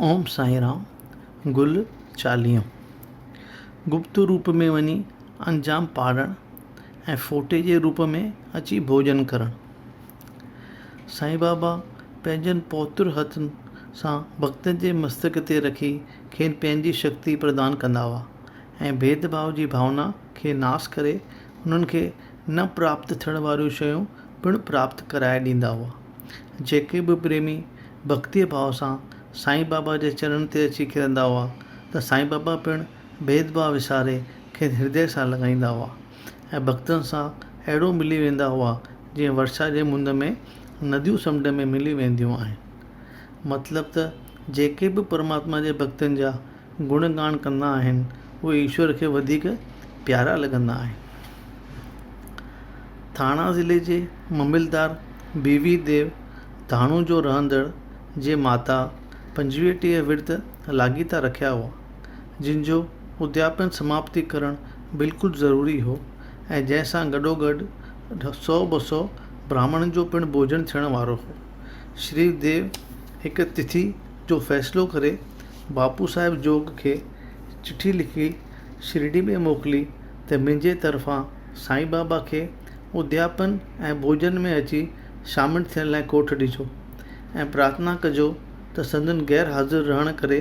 اوم سائين رام، گل چاليهون. گپت روپ ۾ وڃي انجام پاڙڻ ۽ ڦوٽي جي روپ ۾ اچي ڀوڄن ڪرڻ. سائين بابا پنهنجن پوتر هٿن سان ڀڳتن جي مستڪ تي رکي کين پنهنجي شڪتي پردان ڪندا هئا ۽ ڀيد ڀاء جي ڀاونا کي ناس ڪري انهن کي نه پراپت ٿيڻ واريون شيون پڻ پراپت ڪرائي ڏيندا هئا. جيڪي به پريمي ڀڳتيء ڀاء سان سائين بابا جي چرڻن تي اچي ڪرندا هئا ته سائين بابا پڻ ڀيد ڀاء وساري کين هردي سان لڳائيندا هئا ۽ ڀڳتن سان اهڙو ملي ويندا هئا جيئن ورشا جي مند ۾ نديون سمنڊ ۾ ملي وينديون آهن. مطلب ته جيڪي به پرماتما جي ڀڳتن جا گڻ گان ڪندا آهن اهي ايشور کي وڌيڪ پيارا لڳندا آهن. ٿاڻا ضلعي جي مملدار بي وي ديو ڌاڻو جو رهندڙ جي ماتا 25 ٽيهه ورت لاڳيتا رکيا هئا، جن جو ادياپن سماپتي ڪرڻ بلڪل ضروري هو ۽ جنهن سان گڏوگڏ سئو ٻه سئو براهمڻن جو پڻ ڀوڄن ٿيڻ وارو هو. شري ديو هڪ تٿي جو فيصلو ڪري باپو صاحب جوڳ کي چٺي لکي شرڊي ۾ موڪلي ته منهنجي طرفان سائين بابا کي ادياپن ۽ ڀوڄن ۾ اچي شامل ٿيڻ لاء ڪوٺ ڏجو ۽ پرارٿنا ڪجو ته سندن غير حاضر رهڻ ڪري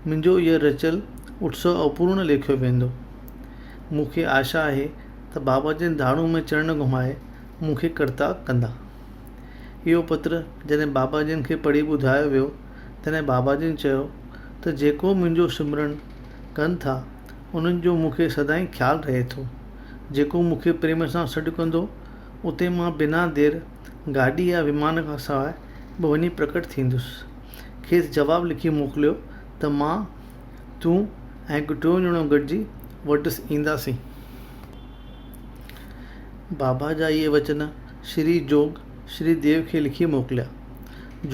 منهنجو اهو رچيل اتسو اپورڻ ليکيو ويندو. مون کي آشا آهي ته بابا جن ڌاڻو ۾ چرڻ گهمائي مون کي ڪرتا ڪندا. اهو پتر جڏهن بابا جن کي پڙهي ٻڌايو ويو، تڏهن بابا جن چيو ته جيڪو منهنجو سمرڻ ڪن ٿا، انهن جو مون کي سدائين خيال رهي ٿو. جيڪو مون کي پريم سان سڏ ڪندو، اتي مان بنا دير گاڏي يا ومان کان سواء به وڃي پرڪٽ ٿيندس. کيس جواب لکي موڪليو ته مان، تون ۽ هڪ ٽيون ڄڻو گڏجي وٽس اينداسين. بابا جا اهي وچن شري جوڳ شري ديو کي لکي موڪليا،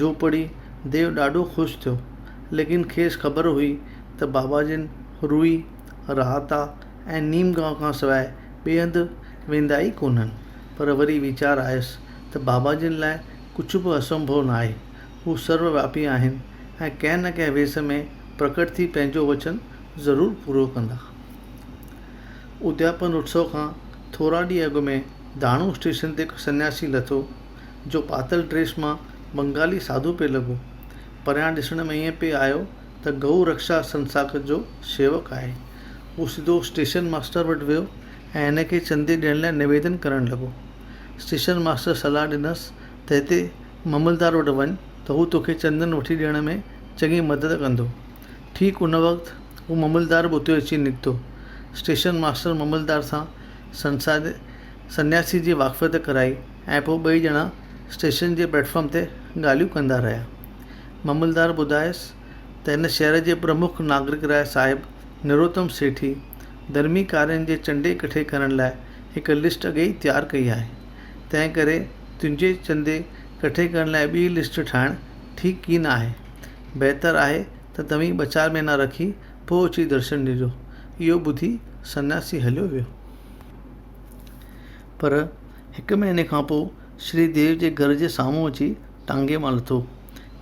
جو پڙهي ديو ڏاڍو خوش ٿيو، ليڪن کيس خبر هئي ته بابا جن روئي، راهتا ۽ نيم گانء کان سواء ٻئي هنڌ ويندا ئي ڪونهن، پر وري ويچار آيس ته بابا جن لاء ڪجهه به اسنڀو ناهي، هو سرو وياپي آهن ۽ ڪنهن نه ڪنهن ويس ۾ پرڪٽ ٿي پنهنجو وچن ضرور پورو ڪندا. ادياپن اتسو کان ٿورا ڏينهن اڳ ۾ داڻو اسٽيشن تي هڪ سنياسي لٿو، جو پاتل ڊريس مان بنگالي ساڌو پئي لڳو. پريان ڏسڻ ۾ ائين پئي آيو ته گئو رڪشا سنساڪ جو شيوڪ آهي. هو سڌو اسٽيشن ماستر وٽ ويو ۽ هن کي چندي ڏيڻ لاء نويدن ڪرڻ لڳو. اسٽيشن ماستر صلاح ڏنس ته هتي مملدار وٽ وڃ ته هو توکي چندن وٺي ڏيڻ ۾ چڱي مدد ڪندو. ٺيڪ ان وقت هو مملدار به اتي اچي نڪتو. اسٽيشن ماستر مملدار سان سنساري سنياسي جي واقفيت ڪرائي ۽ پوء ٻئي ڄڻا اسٽيشن جي پليٽ فارم تي ڳالهيون ڪندا رهيا. مملدار ٻڌايس ته هن شهر جي پرمک ناگرڪ راء صاحب نروتم سيٺي ڌرمي ڪارين جي چنڊي ڪٺي ڪرڻ لاء هڪ لسٽ اڳي ئي تيار ڪئي آهي، تنهن ڪري تنهنجي چندي ڪٺي ڪرڻ لاء ٻي لسٽ ٺاهڻ ٺيڪ ڪين آهي. بهتر آهي ته توهين ٻه چار مهينا رکي پوء اچي درشن ڏجو. اهو ٻڌي سنياسي هليو ويو. پر هڪ مهيني کان پوء شري ديو جي گهر جي سامهون اچي ٽانگي مان لٿو.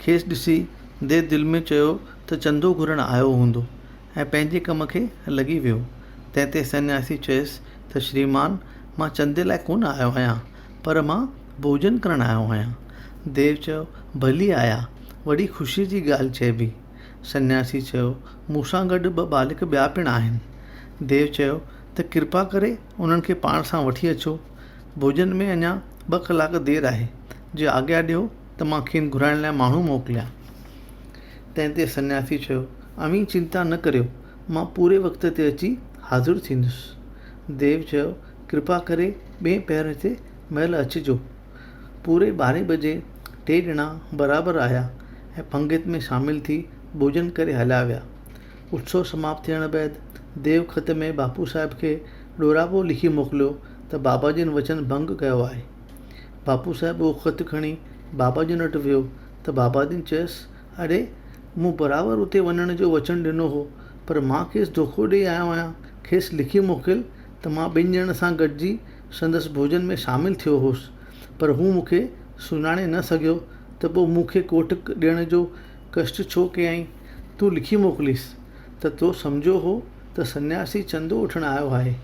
کيس ڏسي ديو دل ۾ چيو ته چندو گهرڻ آيو هوندو ۽ پنهنجي ڪم کي لڳي ويو. تنهن تي سنياسي چيس ته شريمان مان چندي لاء ڪونه آيو آهيان، پر مان ڀوڄن ڪرڻ آيو آهيان. ديو چيو ڀلي آيا، وڏي خوشيء جي ڳالهه چئبي. سنياسي چيو، مون سان گڏ ٻه ٻالڪ ٻيا پڻ آهن. ديو چيو ته ڪرپا ڪري انهن کي پاڻ سان وٺي اچو. ڀوڄن ۾ اڃا ٻه ڪلاڪ دير آهي، جي آگيا ڏيو ته مان کين گهرائڻ لاء ماڻهو موڪليان. تنهن تي سنياسي چيو، اوهين چنتا نه ڪريو، مان پوري وقت تي اچي حاضر ٿيندس. ديو چيو، ڪرپا ڪري ٻئين پهر تي مهل اچجو. پوري ٻارهين بجي ٽي ڄڻا برابر آيا ۽ پنگت ۾ شامل ٿي ڀوڄن ڪري هليا ويا. اتسو سماپت ٿيڻ بعد ديو خط ۾ باپو صاحب کي ڏوراپو لکي موڪليو ته بابا جن وچن ڀنگ ڪيو آهي. باپو صاحب اهو خط کڻي بابا جن وٽ ويو ته بابا جن چيس، اڙي! مون برابر اتي وڃڻ جو وچن ڏنو هو پر مان کيس دوکو ڏئي آيو آهيان. کيس لکي موڪل ته مان ٻن ڄڻن سان گڏجي سندس ڀوڄن ۾ شامل ٿيو هوس پر هو مون کي سڃاڻي نه سگهيو ته پوء مون کي ڪوٺ ڏيڻ جو ڪشٽ ڇو ڪيائين؟ تون لکي موڪليس ته تو سمجهيو هو ته سنياسي چندو وٺڻ آيو آهي،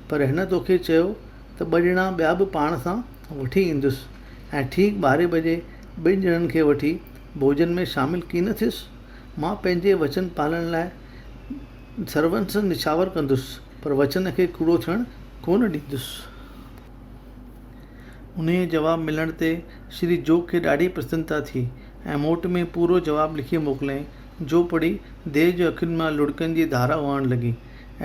پر هن توکي چيو ته ٻه ڄڻا ٻيا به پاڻ سان وٺي ايندس ۽ ٺيڪ ٻارهين بجي ٻن ڄڻن کي وٺي ڀوڄن ۾ شامل ڪين ٿيس؟ مان پنهنجي وچن پالڻ لاء سرونس نڇاور ڪندس، پر وچن کي ڪوڙو ٿيڻ ڪونه ڏيندس. انهيء جواب ملڻ تي شري جوڳ کي ڏاڍي پرسنتا ٿي ۽ موٽ ۾ پورو جواب لکي موڪليائين، جو پڙهي ديو جي اکين مان لڙڪن جي ڌارا وهڻ لڳي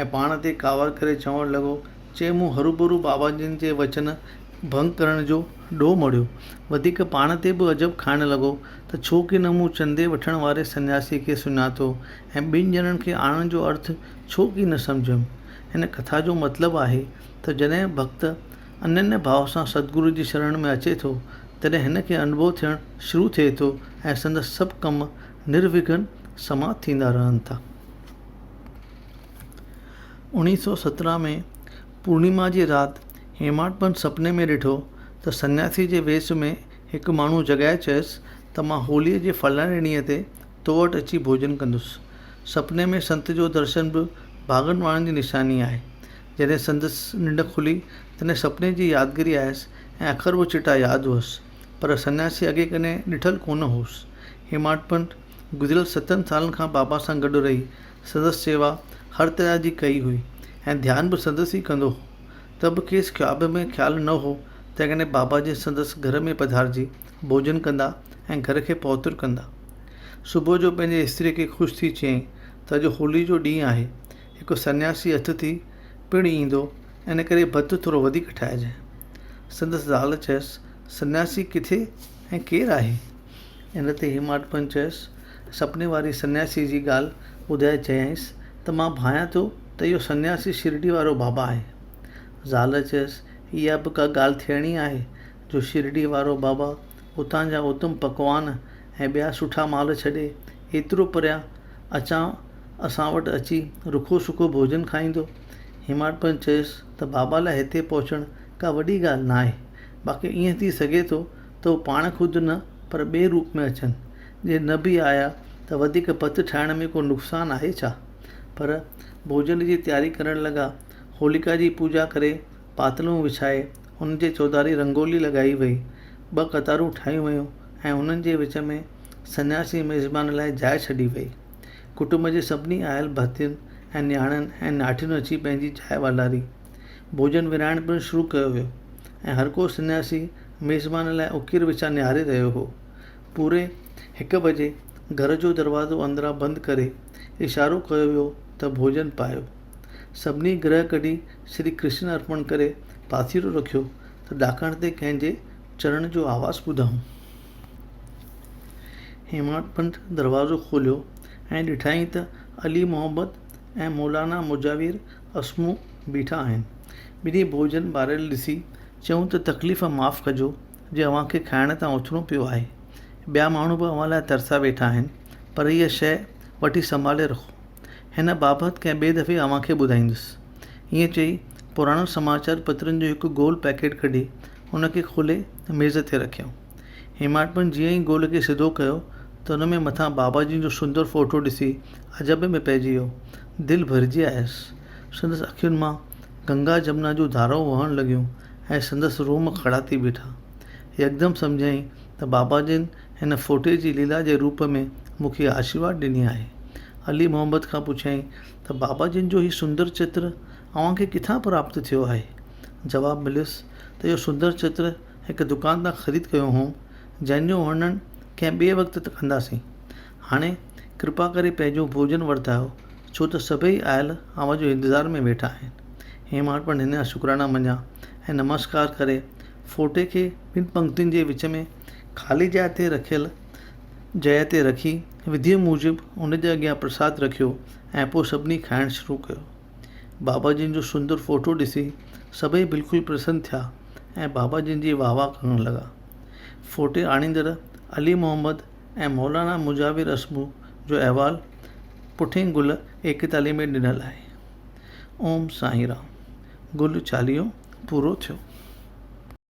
۽ پاڻ تي ڪاوڙ ڪري چوڻ لڳو، چي مون هروڀرو بابا جن جي وچن ڀنگ ڪرڻ جو ڏوهه مڙهيو. وڌيڪ پاڻ تي به عجب کائڻ لڳو ته ڇو ڪي نه مون چندي وٺڻ واري سنياسيء کي سڃاتو ۽ ٻن ڄڻن کي آڻڻ جو ارٿ ڇو ڪي نه سمجهيم. هن ڪٿا جو مطلب آهي ته جڏهن ڀڳت اننيه ڀاو سان ستگرو جي شرڻ ۾ اچي ٿو، تڏهن هن کي انڀو ٿيڻ شروع ٿئي ٿو ۽ سندس سڀ ڪم نروگهن سماپت ٿيندا رهن ٿا. 1917 ۾ پورڻيما جي رات هيماٽپنت سپني ۾ ڏٺو ته سنياسي جي ويس ۾ هڪ ماڻهو جڳائي چيس ته مان هوليء جي فلاڻي ڏينهن تي تو وٽ اچي ڀوڄن ڪندس. سپني ۾ سنت جو درشن به ڀاڳن وارن جي نشاني آهي. جڏهن سندس ننڊ کلي، تڏهن سپني جي يادگيري آيس ۽ اکر به چٽا ياد هئس، پر سنياسي اڳي ڪڏهن ڏٺل ڪونه هوس. هيماٽپنت گذريل ستن سالن کان بابا سان گڏ رهي، سندس سيوا هر طرح جي ڪئي هئي ۽ ڌيان به سندس ئي ڪندو هو، ته به کيس خواب ۾ خيال نه هو ته ڪڏهن بابا جن سندس گهر ۾ پڌارجي ڀوڄن ڪندا ۽ گهر کي پوتر ڪندا. صبح جو پنهنجي استريء کي خوش ٿي چيائين ته اڄ هولي جو ڏينهن آهي، هڪ سنياسي اتٿي پڻ ايندو، ان ڪري ڀت ٿورو وڌيڪ ٺاهجانء. سندس زال چيس، سنياسي ڪٿي ۽ ڪير آهي؟ ان تي هيماٽپن چيس، سپني واري سنياسيء جي ڳالهه ٻڌائي چيائينس ته مان ڀانيان ٿو ته اهو سنياسي شرڊي وارو بابا آهي. زال چيس، اها به ڪا ڳالهه ٿيڻي آهي جو شرڊي وارو بابا اتان جا اتم پڪوان ۽ ٻيا سٺا مال ڇڏي ايترو پريان اچان اسان وٽ اچي رکو سکو ڀوڄن کائيندو؟ هيماٽپن چيس ته بابا لاء هتي پهچڻ ڪا وڏي ڳالهه ناهي، باقي ائين ٿي سگهي ٿو ته هو پاڻ خود نه پر ٻئي روپ ۾ اچن، جي نه به آيا ته وڌيڪ ڀت ٺاهڻ ۾ ڪو نقصان آهي ڇا؟ پر ڀوڄن جي تياري ڪرڻ لڳا. هوليڪا جي پوڄا ڪري پاتلون وڇائي ان جي چوڌاري رنگولي لڳائي وئي. ٻه قطارون ٺاهيون ويون ۽ انهن جي وچ ۾ سنياسي ميزبان لاء جاء ڇڏي وئي. ڪٽنب جي سڀني آيل ڀاتين ۽ نياڻين ۽ ناٺين اچي پنهنجي جاء والاري. ڀوڄن ورهائڻ پڻ شروع ڪيو ويو ۽ هرڪو سنياسي ميزبان لاء اڪير وچان نهاري رهيو هو. پوري هڪ بجي گهر جو دروازو اندران بند ڪري اشارو ڪيو ويو ته ڀوڄن پايو. سڀني گرهه ڪڍي شري ڪرشن ارپڻ ڪري پاسيرو رکيو ته ڏاڪڻ تي ڪنهن جي چڙهڻ جو آواز ٻڌائون. هيمانٽ پنت دروازو کوليو ۽ ڏٺائين ته علي محمد ۽ مولانا مجاور اسمون بيٺا آهن. ٻنهي ڀوڄن ٻاريل ڏسي چيائون ته تڪليف معاف ڪجو جي اوهان کي کائڻ تان اٿڻو پيو آهي. ٻيا ماڻهو به اوهان لاء ترسيا ويٺا آهن پر هيء شيء وٺي سنڀالي رکو. هن بابت ڪنهن ٻئي دفعي اوهان کي ٻڌائيندس. ائين چئي پراڻن سماچار پترن جو هڪ گول پيڪيٽ ڪڍي ان کي کولي ميز تي رکيائون. هيماٽپن جيئن ئي گول کي سڌو ڪيو ته ان ۾ مٿان بابا جي جو سندر فوٽو ڏسي عجب ۾ پئجي ويو. دل ڀرجي آيس. سندس اکين مان گنگا جمنا جون ڌارائون وهڻ لڳيون ۽ سندس روم کڙا ٿي بيٺا. يڪدم سمجهيائين ته بابا جن هن فوٽي جي ليلا جي روپ ۾ مون کي آشيرواد ڏني آهي. علي محمد کان پڇيائين ته بابا جن جو هي سندر چتر اوهان کي ڪٿان پراپت ٿيو آهي؟ جواب مليس ته اهو سندر چتر هڪ دڪان تان خريد ڪيو هوم، جنهن جو ورڻن ڪنهن ٻئي وقت ڪنداسين. هاڻي ڪرپا ڪري پنهنجو ڀوڄن ورتايو، ڇو ته سڀئي آيل اوهان جو انتظار ۾ ويٺا آهن. هيمانٽ پڻ هن جا شڪرانا مڃيا ۽ نمسڪار ڪري فوٽي کي ٻن پنگتين جي وچ ۾ خالي جاء تي رکيل جاء تي رکي وڌيء موجب ان جي اڳيان پرساد رکيو ۽ پوء سڀني کائڻ شروع ڪيو. بابا جن جو سندر فوٽو ڏسي سڀئي بلڪل پرسن ٿيا ۽ بابا جن جي واهه واهه ڪرڻ لڳا. فوٽي آڻيندڙ علي محمد ۽ مولانا مجاور اسمو جو احوال پٺئين گل ايڪيتاليهه ۾ ڏنل آهي. اوم سائين رام. گل چاليهو پورو ٿيو.